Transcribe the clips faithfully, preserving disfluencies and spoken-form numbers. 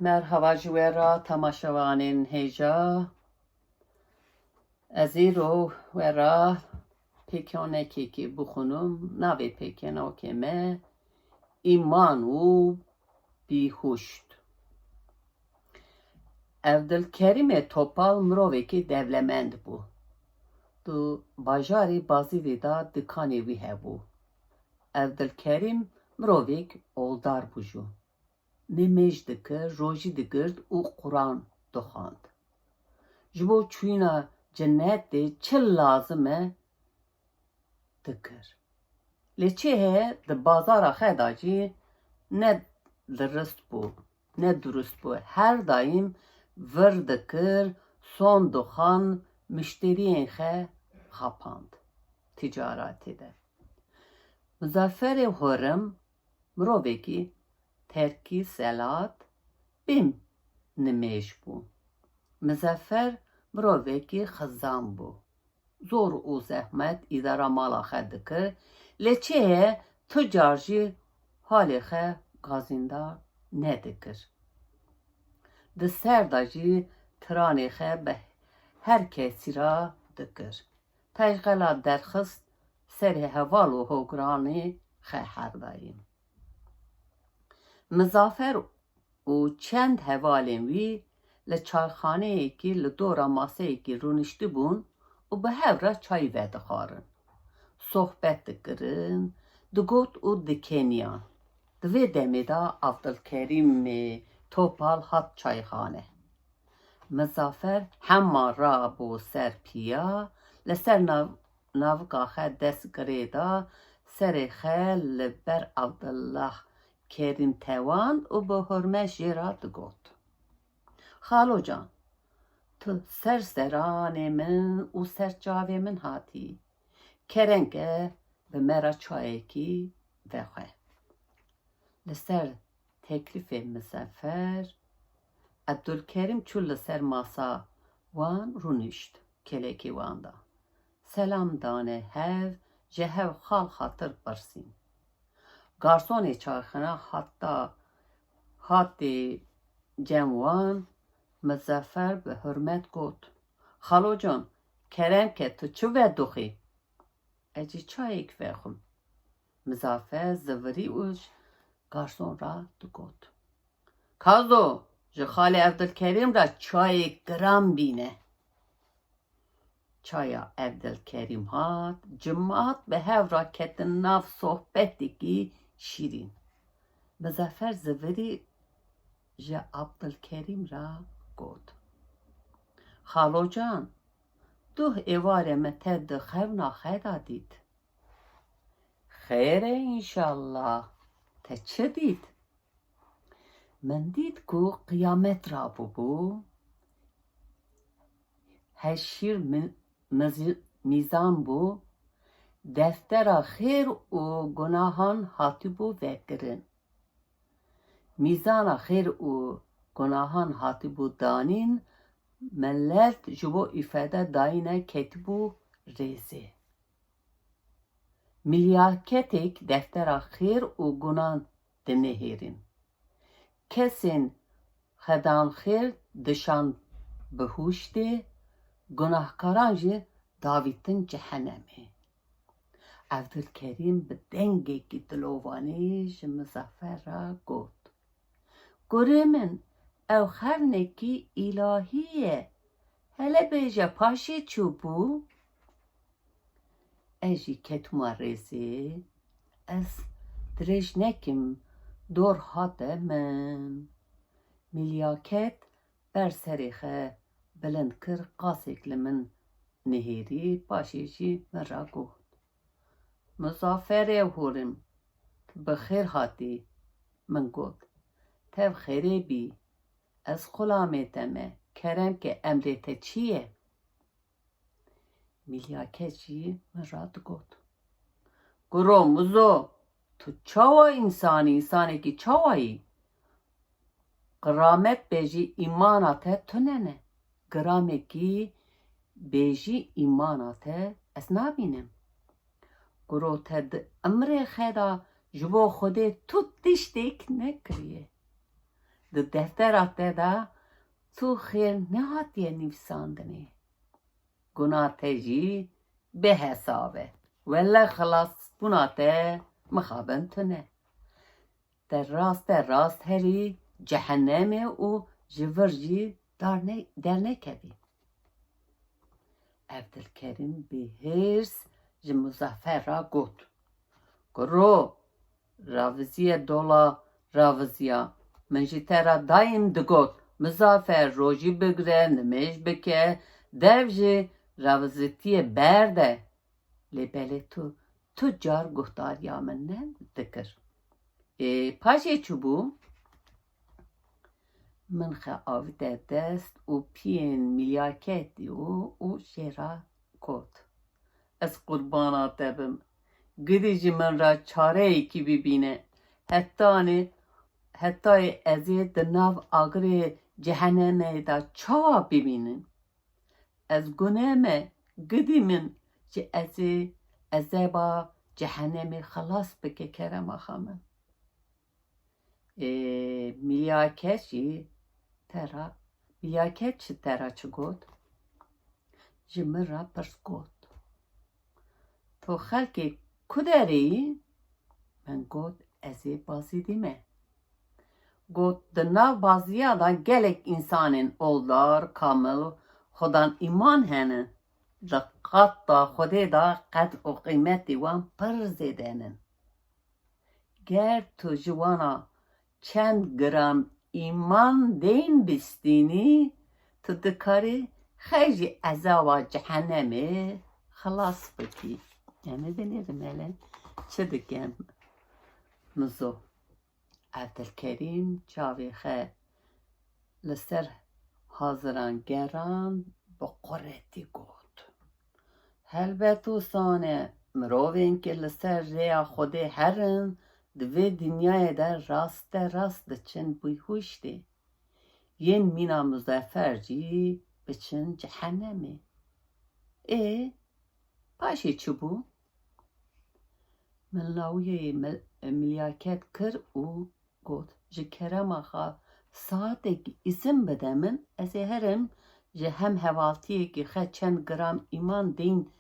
Merhaba ji we re temaşevanên hêja. Ez îro we re pêkanekekê bixwînim. Navê pêkenokê me Îman û Bîhuşt. Evdilkerîmê Topal mirovekî dewlemend bû. Di bajarê Bazîdê de dikanê wî hebû. Evdilkerîm mirovek oldar bû jû. Nimêj dikir, rojî digirt û Quran dixwend. Ji bo çûyîna cenetê çi lazim e dikir. Lê çi heye di bazara xwe de jî ne dirist bû, ne durist bû. Her daîm vir dikir, son dixwend, mişteriyên xwe xapand ticaretê de. Muzafferê Hurim mirovekî terkî selat, bêm nimêj bû. Muzaffer mirovekî xizan bû. Zor û zehmet îdara mala xwe dikir, lê çi heye tu car jî halê xwe gazîndar nedikir. Di ser de jî tiranê xwe bi her kesî re dikir. Tejxela derxist serê heval û hogiranê xwe her daîm. Mizaffer û çend hevalên wî li çayxaneyekî li dora maseyekî rûniştibûn û bi hev re çayî vedixwarin. Sohbet dikirin, digot û dikeniyan. Di vê demê de Abdulkerîmê Topal hat çayxane. Mizaffer hema rabû ser piya, li ser nav-, navika xwe dest girê da, serê xwe li ber Abdullah Kerîm tewand û bi hurmet jê re digot: Xalocan, tu ser seranê min û ser çavê min hatî. Kerem ke bi me re çayekî vexwe. Li ser teklîfê Mizaffer, Ebdulkerîm çû li ser masa wan rûnişt, kêlekê wan da. Selam dane hev, ji hev xal xatir pirsîn. Garsonê çayxana hata, hatê cem wan, Mizaffer bi hurmet got: Xalocan, kerem ke tu çi vedixwî? Ez jî çayek vexwim. Mizaffer zivirî û ji garson re digot: Kazo, ji xalê Evdilkerîm re çayek giran bîne. Çaya Evdilkerîm hat, cimat bi hev re ketin nav sohbetekî şîrîn. Mizaffer zivirî ji Abdilkerîm re got: Xalocan, duh êvarê me te di xewna xwe de dît. Xêr e înşallah. Te çi dît? Min dît ku qiyamet rabûbû. Heşîr mi-, mizi-, mîzan bû, deftera xêr û gunahan hatibû vekirin. Mîzana xêr û gunahan hatibû danîn, milet ji bo îfade dayîne ketibû rêzê. Milyaketek deftera xêr û gunan dinihêrin. Kesên xedan xêr dişan bihuştê, gunahkaran jî davîtin cehenemê. Evdilkerîm bi dengekî dilovanî ji Mizaffer re got: Kurê min, ew xernekî îlahî ye. Hele bêje paşê çûbû? Ez jî ketuma rêzê, ez dirêj nekim, dor hate min. Milyaket ber serê xwe bilind kir, qasek li min nihêrî, paşê jî min re got: Mizafferê Hûrim, tu bi xêr hatî. Min got: Tev xêrê bî, ez xulamê te me, kerem ke emrê te çi ye? Milyaket jî min re digot: Kuro Mizo, tu çawa însan î, însanekî çawa yî? Qiramet bêjî îmana te tune ne. Giramekî bêjî îmana te ez nabînim. Kuro te di emrê xwe de ji bo Xwedê tu tiştek nekiriye. Di deftera te de tu xêr nehatiye nivîsandinê. Guna te jî bêhesab e. Wele xilasbûna te mixabin tune. Te raste rast herî cehenemê û ji vir jî darne-, dernekevî. Evdilkerîm bi hêrs ji Muzaffer re got: Kuro, raviziye dola raviziya. Min ji te re daîm digot, Muzaffer, rojî bigire, nimêj bike, dev ji ravizitiyê berde. Lê belê tu, tu car guhdariya min nedikir. Ê, paşê çi bû? Min xe avite dest û piyên Milyaketî û, û jê re got: Ez qurbana te bim. Gidî ji min re çareyekî bibîne. Hetanê, hetayê ez ê di nav agirê cehenemê de çawa bibînim? Ez gune me, gidî min ji ezê, ezeba cehenemê xilas bike kerema xwe min. Ê, Milyaket jî te ra, Milyaket ji te ra çi got? Ji min ra pirs got: Tu xelkê ku derê yî? Min got, ez ê Bazîdî me. Got, di nav Baziya de gelek însanên oldar, kamil, xudan îman hene. Di qata Xwedê de qedr û qîmetê wan pir zêde ne. Ger tu ji wana çend gram îman deyn bistînî, tu dikarî xey ji ezaba cehenemê xilas bikî. Em ê binêrin hele çi dike Mizo. Evdilkerîm çavê xwe li ser haziran geran, bi quretî got: Helbet wisa ne, mirovên ku li ser rêya Xwedê herin, di vê dinyayê de raste rast diçin bihuştê. Yên mîna Muzaffer jî biçin cehenemê. Ê, paşê çi bû? Min lawiyê mil-, milyaket kir û got: Ji kerema xwe saetekî îzin bide min, ez ê herim ji hemhevaltiyekî xwe çend gram îman deyn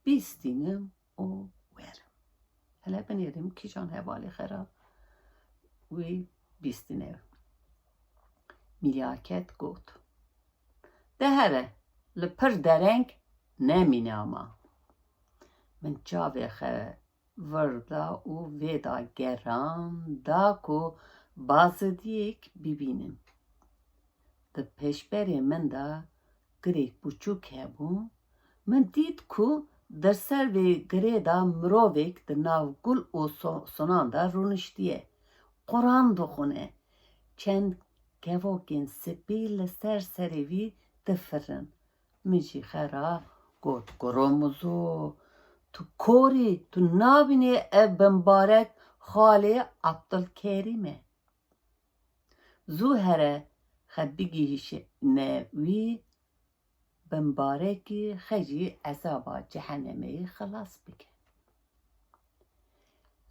bîstînim û werim. Hele binêrim kîjan hevalê xwe re wî bîstîne. Milyaket got: De here, li pir dereng nemîne ama. Min çavê xwe vir da û vê da geran da ku bazidiyek bibînim. Di pêşberê min de girêk biçûk hebû. Min dît ku di ser vê girê de mirovek di nav gul û so-, sonan de rûniştiye. Quran dixwine. Çend kevokên spî li ser serê vî difirin. Min jî xwe re got: Kuro Mizo, tu kor î, tu nabînî ev bimbarek xalê Abdulkerîm e. Zû here xwe bigihîşine wî bimbarekî, xwe ji ezaba cehenemeyê xilas bike.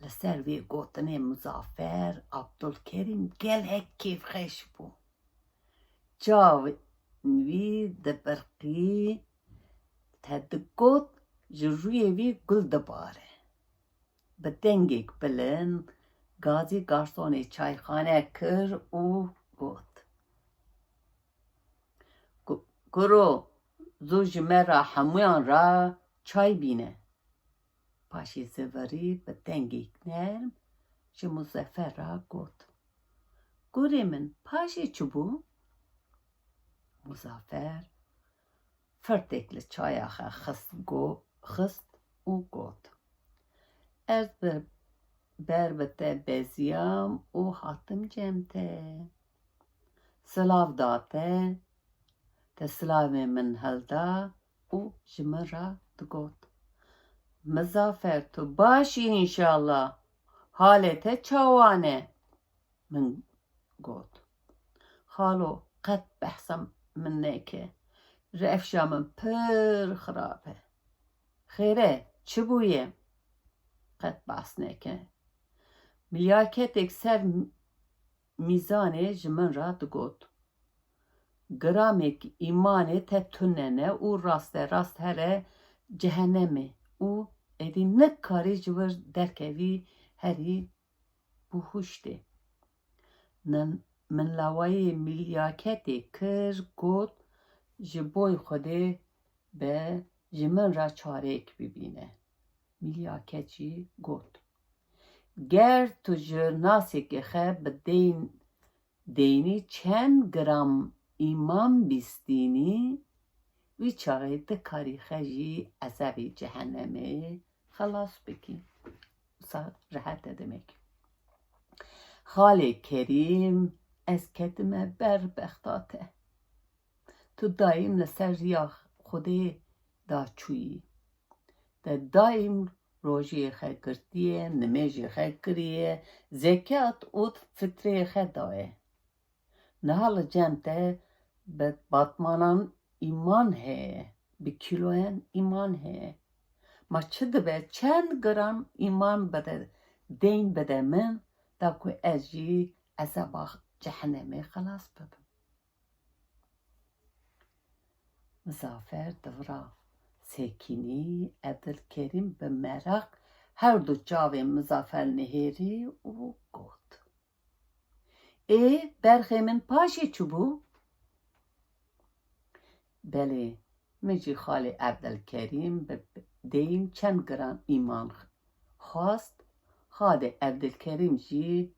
Li ser vê gotinê Muzaffer Abdulkerîm gelek kêfxweş bû. Çavên wî dibirqî, te digot ji rûyê wî gul dibare. Bi dengek bilind gazî garsonê çayxane kir û got: Ku-, Kuro, zû ji me re hemûyan re çay bîne. Paşê zivirî bi dengek nerm ji Muzaffer re got: Kurê min, paşê çi bû? Muzaffer firtek li çaya xwe xist, go-, xist û got: Ez bi ber bi te beziyam û hatim cem te. Silav da te, te silavê min hilda û ji min re digot: Mizafer, tu baş î înşallah, halê te çawan e? Min got: Xalo, qet behsa min neke. Rewşa min pir xirab e. Xêr e, çi bûye? Qet behs neke. Milyaketek ser mîzanê ji min re digot, "Gramêk îmanê te tune ne û raste rast here cehenemê û êdî nikarî ji wir derkevî herî bihuştê." Nin-, min lawayê milyaketê kir, got, "Ji boy Xwedê be ji min re çareyek bibîne." Milyaket jî got, "Ger tu ji nasêkê xe bi deyn deynî çend gram îman bîstînî, wî çaxê dikarî xe jî ezabê cehenemê xelas bikî." Wisa rehet e demek. "Xalê Kerîm, ez ketime ber bexta te. Tu daîm li ser riya Xwedê da çûyî. Te daîm rojiyê xe girtiye, nimêjê xe kiriye, zekat û fitreyê xe daye. Niha li cem te bi batmanan îman heye, bi kîloyan îman heye. Ma çi dibe, çend gram îman bide, deyn bide min, da ku ez jî ezaba cehenemê xelas bibim." Mizafer di vira sekînî, Evdilkerîm bi meraq her du çavên Mizafer nihêrî û got, "Ê, berxê min paşê çi bû?" "Belê, min jî xalê Evdilkerîm bi deyn çend gram îman xwast, xalê Evdilkerîm jî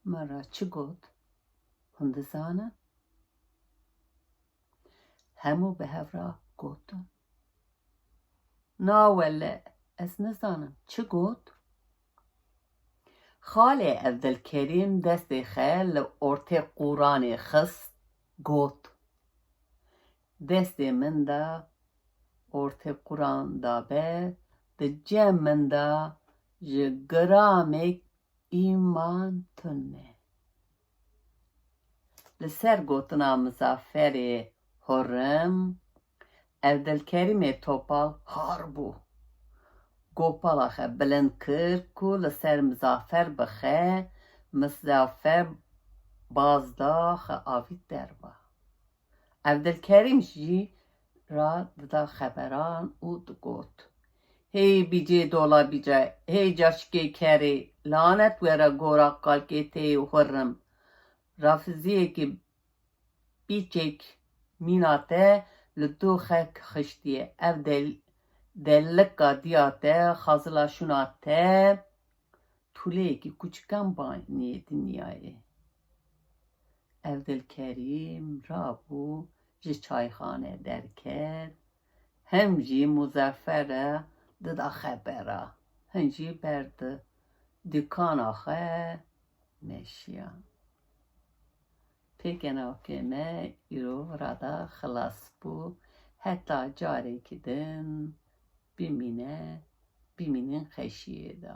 min re çi got, hûn dizanin?" Hemû bi hev re gotin, "Na wele, ez nizanim, çi got?" Xalê Evdilkerîm destê xe li ortê quranê xist, got, "Destê min de ortê quran de be, di cem min de ji gramêk îman tune." Li ser gotina Mizaferê Hurrim, Evdilkerîmê Topal har bû. Gopala xe bilind kir ku li ser Mizafer bixe, Mizafer baz da, xe avît derva. Evdilkerîm jî ra dida xeberan û digot, "Hey bîcê dola bîca, hey caşikê kerê, lanet were gora qalkê te yê Hurrim. Rafiziyekî bîçek mîna te li du xek xiştiye. Ev del-, delika diya te, xazila şûna te, tûleyekî kuçikan baniyê dinyayê." Evdilkerîm rabû ji çayxane derket, hem jî Muzaffer re dida xebera, hin jî berdi dikana xwe meşiya. Pêkenokê me îro vira de xilas bû. Heta carekî din bimîne, bimînin xeşiyê de.